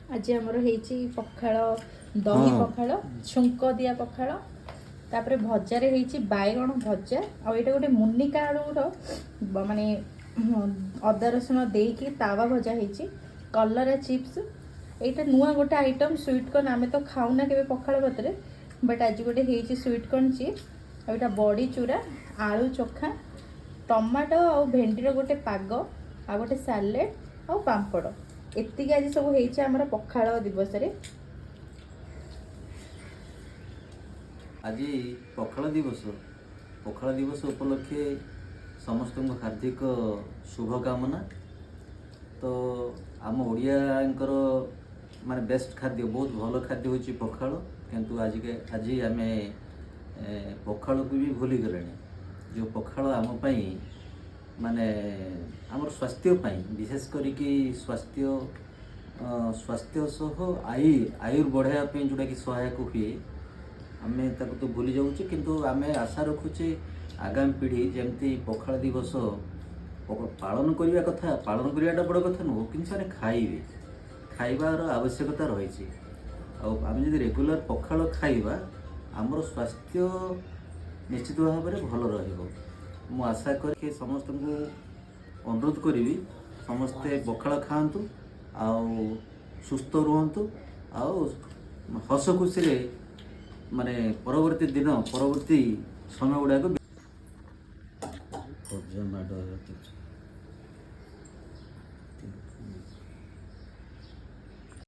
ଆଜି ଆମର ହେଇଛି ପଖାଳ, ଦହି ପଖାଳ, ଛୁଙ୍କ ଦିଆ ପଖାଳ। ତାପରେ ଭଜାରେ ହେଇଛି ବାଇଗଣ ଭଜା, ଆଉ ଏଇଟା ଗୋଟେ ମୁନିକା ଆଳୁର ମାନେ ଅଦା ରସୁଣ ଦେଇକି ତାୱା ଭଜା ହେଇଛି, କଲରା ଚିପ୍ସ। ଏଇଟା ନୂଆ ଗୋଟେ ଆଇଟମ୍, ସୁଇଟ୍ କର୍ନ। ଆମେ ତ ଖାଉନା କେବେ ପଖାଳ ଭାତରେ, ବଟ୍ ଆଜି ଗୋଟେ ହେଇଛି ସୁଇଟ୍ କର୍ନ ଚିପ୍ସ। ଆଉ ଏଇଟା ବଡ଼ି ଚୁରା, ଆଳୁ ଚୋଖା, ଟମାଟୋ ଆଉ ଭେଣ୍ଡିର ଗୋଟେ ପାଗ, ଆଉ ଗୋଟେ ସାଲେଡ଼ ଆଉ ପାମ୍ପଡ଼। ଏତିକି ଆଜି ସବୁ ହେଇଛି ଆମର ପଖାଳ ଦିବସରେ। ଆଜି ପଖାଳ ଦିବସ। ପଖାଳ ଦିବସ ଉପଲକ୍ଷେ ସମସ୍ତଙ୍କୁ ହାର୍ଦ୍ଦିକ ଶୁଭକାମନା। ତ ଆମ ଓଡ଼ିଆଙ୍କର ମାନେ ବେଷ୍ଟ ଖାଦ୍ୟ, ବହୁତ ଭଲ ଖାଦ୍ୟ ହେଉଛି ପଖାଳ। କିନ୍ତୁ ଆଜି ଆମେ ପଖାଳକୁ ବି ଭୁଲିଗଲେଣି। ଯେଉଁ ପଖାଳ ଆମ ପାଇଁ, ମାନେ ଆମର ସ୍ୱାସ୍ଥ୍ୟ ପାଇଁ, ବିଶେଷ କରିକି ସ୍ୱାସ୍ଥ୍ୟ ସହ ଆୟୁର୍ ବଢ଼ାଇବା ପାଇଁ ଯେଉଁଟାକି ସହାୟକ ହୁଏ, ଆମେ ତାକୁ ତ ଭୁଲି ଯାଉଛେ। କିନ୍ତୁ ଆମେ ଆଶା ରଖୁଛେ ଆଗାମୀ ପିଢ଼ି ଯେମିତି ପଖାଳ ଦିବସ ପାଳନ କରିବା କଥା। ପାଳନ କରିବାଟା ବଡ଼ କଥା ନୁହଁ, କିନ୍ତୁ ସେମାନେ ଖାଇବେ, ଖାଇବାର ଆବଶ୍ୟକତା ରହିଛି। ଆଉ ଆମେ ଯଦି ରେଗୁଲାର ପଖାଳ ଖାଇବା, ଆମର ସ୍ୱାସ୍ଥ୍ୟ ନିଶ୍ଚିତ ଭାବରେ ଭଲ ରହିବ। ମୁଁ ଆଶା କରି ସମସ୍ତଙ୍କୁ ଅନୁରୋଧ କରିବି, ସମସ୍ତେ ପଖାଳ ଖାଆନ୍ତୁ ଆଉ ସୁସ୍ଥ ରୁହନ୍ତୁ ଆଉ ହସ ଖୁସିରେ ମାନେ ପରବର୍ତ୍ତୀ ଦିନ, ପରବର୍ତ୍ତୀ ସମୟ ଗୁଡ଼ାକ।